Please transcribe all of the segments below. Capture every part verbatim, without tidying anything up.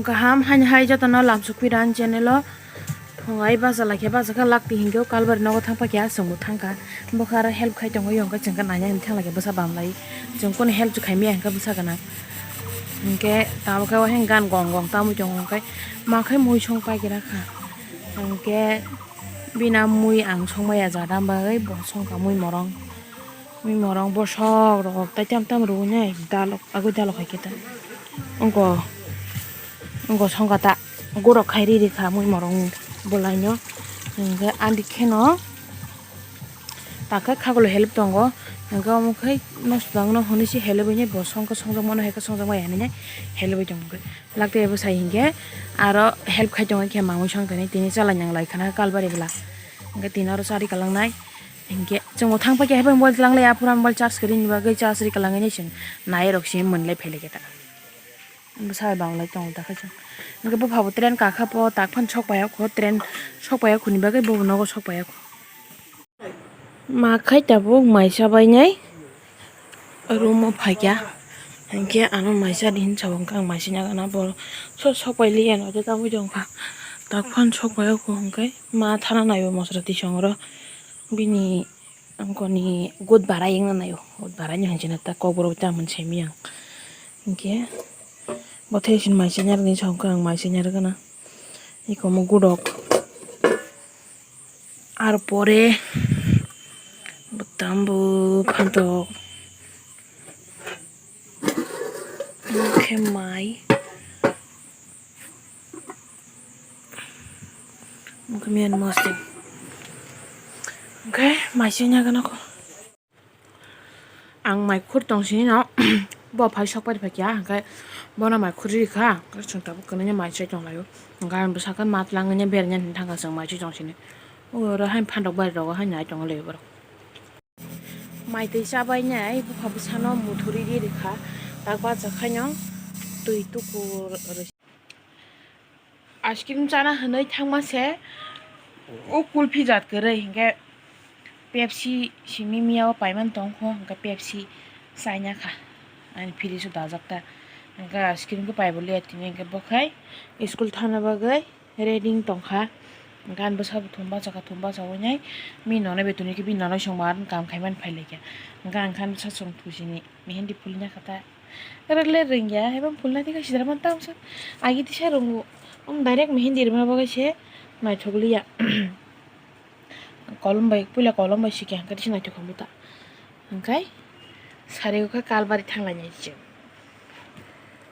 Kaham haini hai jotono lamsok phi ran channel o. Phungai bacha lai khe bacha kha lakti hinkhe o kalbari nogo thang pakya chwngbo thangkha. Bokha aro help khai tongo yongkhe chwngkhe naina hinwi thang lai khe bwsa bam lai. Chwng kunu help chwng khai maya hinkhe bwsa gwnang. Hinkhe tabukhe o heng gan gong gong tamwi tongo hinkhe ma khai mui song pai khe rakha. Hinkhe bini mui ang song maya jada bagwi bo songkha mui morong. Mui morong bosok rok tai tam tam rwui nai dalok agwi dalok hai khe ta. Wngkha, wngkha songkha ta gurok khai ri ri kha mui morong bwlai no. Hinkhe ani kheno ta khe khagolo help tongo. Hinkhe omo khai nosto dang no hwnwi se help bai nai bo songkha songjak mano hai khe songjak maya hinwi nai help bai tongo. Lakti abo sai hinkhe aro help khai tongo khe mamui song tini tini chalai nang lai khana kalbari bwla. Hinkhe tini aro chari kalang nai. Hinkhe chwngbo thang paikha, haiphano mobile twlang lai, aphuru mobile charge kwrwini bagwi charge rwkha langwi chwng nai rok se mwnlai phailai khe ta. Bwsa bai bang lai tongo ta khe chwng. Hinkhe bupha bo train kakha po, tak phano sok paiya kho, train sok paiya khoni bagwi bobo nogo sok paiya kho. Ma khai tabuk mai cha bai nai. Room o phaikha, hinkhe ano mai cha di hinwi sabo, hinkhe ang mai cha nai gana bo sok sok pai liya no, tei tabuk tongkha. Tak phano sok paiya kho, hinkhe ma thana naiyo mosra tisong oro. Bini angkoni good bara wngna naio, good bara ni hinwi ta kokborok ta mwnsa miyang. Hinkhe bo thai sin mai cha nyarwkni songkha ang mai cha nyarwkna. Iko mo gudok. Ar pore bwtam bo phantok. Hinkhe mai. Hinkhe miyan mosding. Hinkhe mai se nyaga nako. Ang mai khur tong sini no, bo phai sok pari phai kya, hinkhe bono mai khur ri kha, hinkhe chwng tabuk kwnaino mai chai tong laio. Hinkhe ang bwsakhe mat langwi berna hinwi thangkha chwng mai chai tong sini. Oro haino phantok bari rogo haino nai tong laio borok. Mai twi chabai nai bupha bwsano muthuri ri rikha, tak bachakhaino twi tuku rw. Ice cream chana hwnwi thangma se o kulphi jat kwrwi, hinkhe Pepsi simi miya o paiman tongkho, hinkhe Pepsi chaina kha ani fridge o dajak ta, hinkhe ice cream khe paibo liya tini, hinkhe bo khai school thana bagwi ready wng tongkha. Hinkhe ani bwsa bo thum bachakha, thum bachawinai bini nonai bai tongwi khe bini nonai songma kaam khaimani phailaikha. Hinkhe ang khe ani bwsa chwng thusini mehendi phulina kha ta. Kwrak le rwngya, haibo phulna thik khe sidra man tamsa. Agi tisa rwngo. Ang direct mehendi rwma bagwi se naithok liya. Kolom bai, puila kolom bai sikhe hwnkhe tisa naithok khamu ta. Hwnkhe sari o khe kalbari thanglainai se.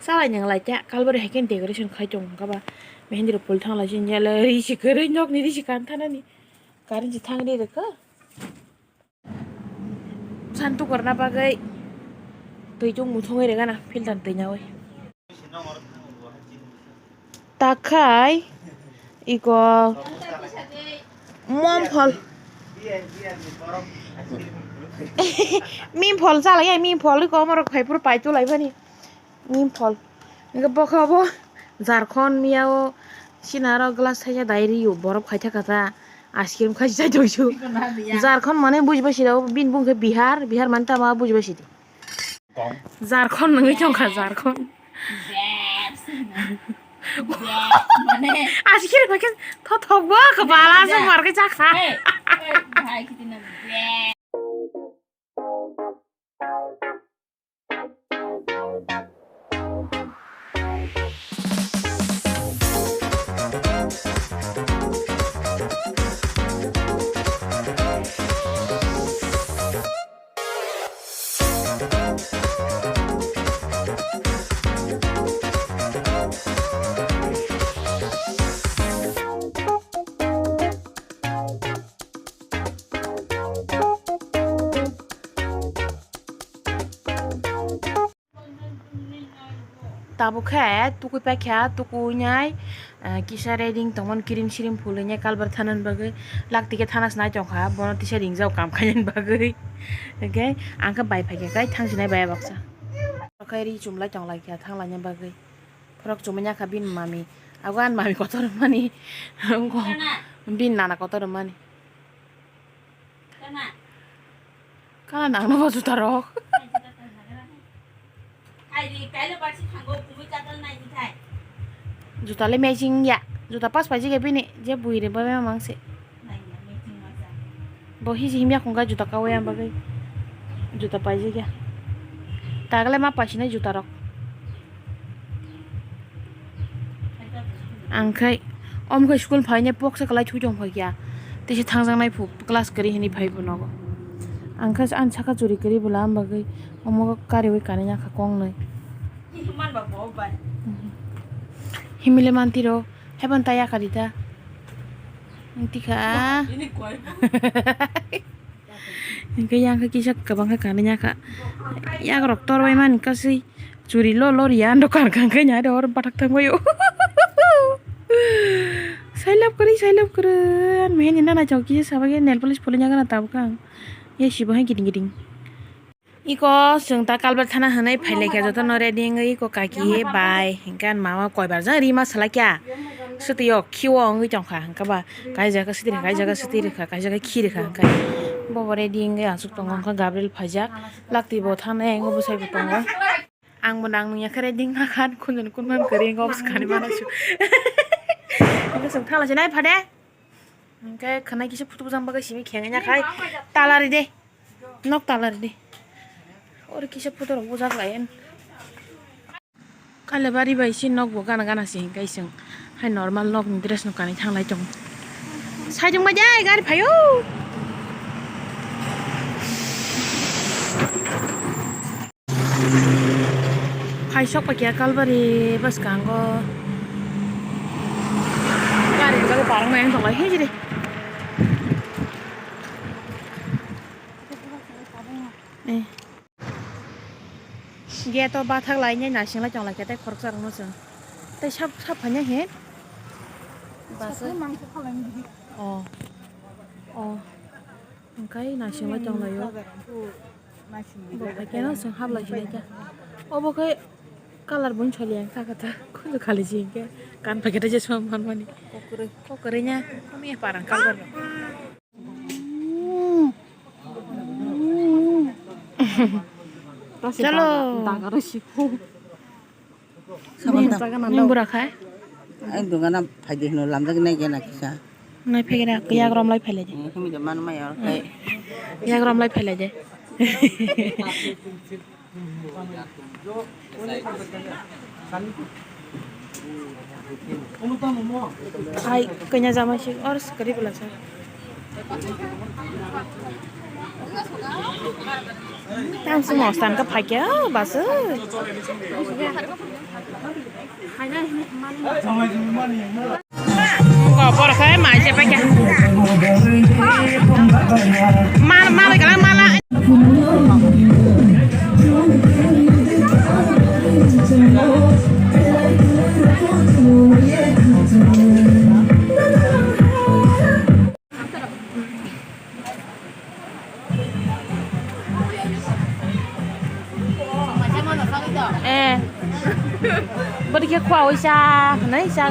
Chalai nang lai ta, kalbari hai khe decoration khai tongo hwnkhe ba. Mehendi rok phul thanglai se, ri se kwrwi nokni ri se kan thanani. Current se thang ri rwkha. San tukurna bagwi twi chuk muthungwi rega na filter twi nawi. Takhai iko mom phol. Mim phol chalai, mim phol iko omorok khai phuru pai tu lai bani. Mim phol. Hingke bokhe obo jarkhon miyao sina aro glass thaisa dai rio borok khaitha kha ta ice cream khaisa chai tongsu. Jarkhon mane bujiba sida o bini bung khe Bihar, Bihar mane tamo bujiba sidi. Jarkhon nungui tongkha jarkhon. Ice cream khe thothok bo khe bala se mar khe chakha. Tabuk khe tukui paikha, tukui nai, ah, kisa ready wng tongmani kirim sirim phulwi nai kalbar thanani bagwi, lakti khe thana se nai tongkha, bono tisa ringjao kam khainani bagwi. Hwnkhe ang khe bai phaikha khe thang sinai bai baksa. Okhai ri chumlai tonglaikha thanglaina bagwi. Phorok chumui yakha bini mami. Ago ani mami kotor rwmani. Wngkha bini nana kotor rwmani. Kana nangno bo juta rok. Ai ri, kailo barsi thango, kumui kadal nai ni thai. Juta le matching ya. Juta pas paijak ya bini, je bui re bai ma mang se. Bo hiji himya khungkha juta kawi ang bagwi. Juta paijak ya. Tagle ma paisinai juta rok. Ang khai, om khai school phainai poksa kalai thui tong phai kya. Tei se thangjaknai phu class kwrwi hinwi phai bo nogo. Ang khe ani saka churi kwrwi bo lam bagwi omo kariwi kanwi ya kha kong nwi. Himile mantiro, heban ta yakari ta. Wngti kha. Hingke yang khe kisa kwbang khe kanwi ya kha. Yak rok tor bai mani kasui churi lo lo riya ando kar kang khe nya de or bathak thang bai o. Sailap kwrwi, sailap kwrwi. An meheni nana chok kisa sabai khe nail polish pholwi ya gana tabuk ang. Ya sibo hai giting giting. Iko chwng ta kalbar thana hwnwi phailaikha, jotono ready wngwi iko kaki bai hinkhe ani mama koibar jang rima salaikha. Swtwi o khiwo wngwi tongkha, hinkhe ba kaijak swtwi rwkha, kaijak swtwi rwkha, kaijak khi rwkha hinkhe. Bobo ready wngwi aswk tongo, hinkhe Gabriel phaijak, laktwi bo thanai, wngwi bwsai bo tongo. Ang bo nang nungya khe ready wngkha khan, khunjoni kunmani kwrwi wngkha, obwswk kani mana su. Hinkhe chwng thangla se nai phade. Hinkhe khwnai kisa photo bujang bagwi simi khengya khai tala ride. Nok tala ride. Oro kisa photo rok bujak lai. Kalebari bai si nok bo gana gana se hinkhe chwng hai normal nok ni dress no kanwi thanglai tongo. Saichung bai jai gari phaio. Phaisok paikha Kalbari bwskango. Gari ni bagwi barang bai wng tonglaio hijiri. Eh. Gate o bathak lainai naising lai tong lai khe tei khoroksa rokno chwng tei sap sap phaina he. Bus o. Oh. Oh. Hwnkhe naisingbai tonglaio. Bo phaikhe no chwng hablai sinai kha. Obo khe colour bo soli ang kha khe ta. Khunju khali si hinkhe kan phaikhe ta jesma manmani. Kokrwi, kokrwi nya. Kami parang colour. Chalo. Daga, daga rw si. Sabon ta. Nini bura khai? Ang dogana phaidi hino lamjak nai gena kisa. Nai phegera yak rom lai phailai de. Himi de man mai or khai. Yak rom lai phailai de. Ai kanya jama si or skari bela sa. Tang sung ostan ka phaikya bus. Ko por khai mai se paikya. Mal mal kala mala. Eh. Bodi khe khua oi cha, nai cha.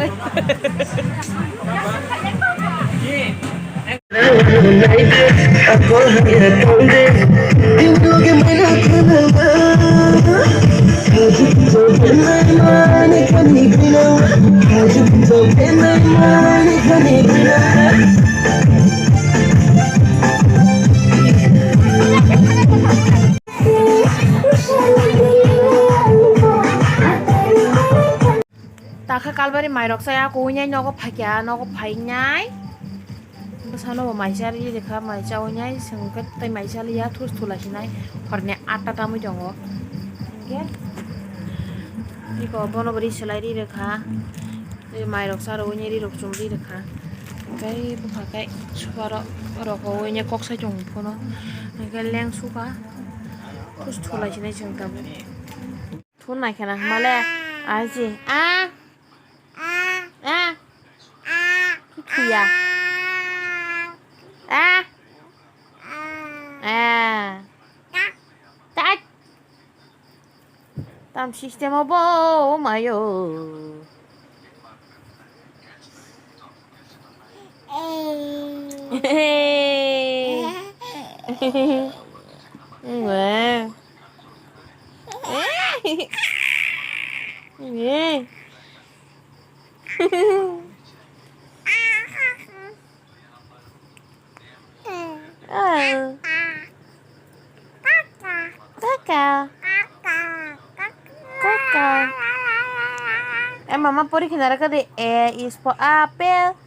Takha Kalbari mairok chaya kuinai nogo phaikya, nogo phainai. Bwsano bo mai cha ri rikha, mai cha uinai, chwng khe tei mai cha liya, thus thula hinai, horni atta tamwi tongo. Hinkhe iko bono bo ri swlai ri rikha, tei mairok cha rw uinai ri rok chum ri rikha. Tei bupha khe supa rok, rok uinai kok sai tongo phano. Hinkhe leng suka, thus thula hinai chwng tabuk. Thun nai khena hwnmale. Ai chi. A. A. Thuya. A. A. Tat. Tam system obo mayo. Oh. Kaka. Kaka. Eh, mama pori khina raka de. A is for apple.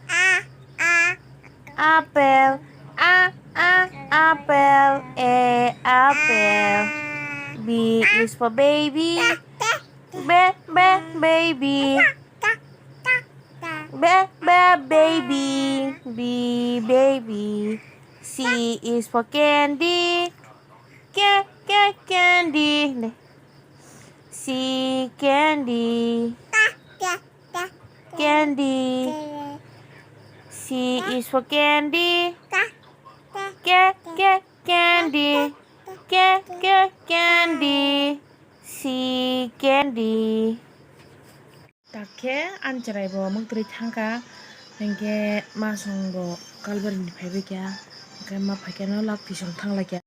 Apple. A, a, apple. A, apple. B is for baby. Be, be, baby. Be, be, baby. B, baby. C is for candy. Ke, ke, candy. C, candy. Candy. C is for candy. Ke, ke, candy. Ke, ke, candy. C, candy. Takhe ani chwrai bo mwktwrwi thangkha, hinkhe masong bo kalbari ni phaibai kha, hinkhe ma phaikhe no lak twisong thanglaikha.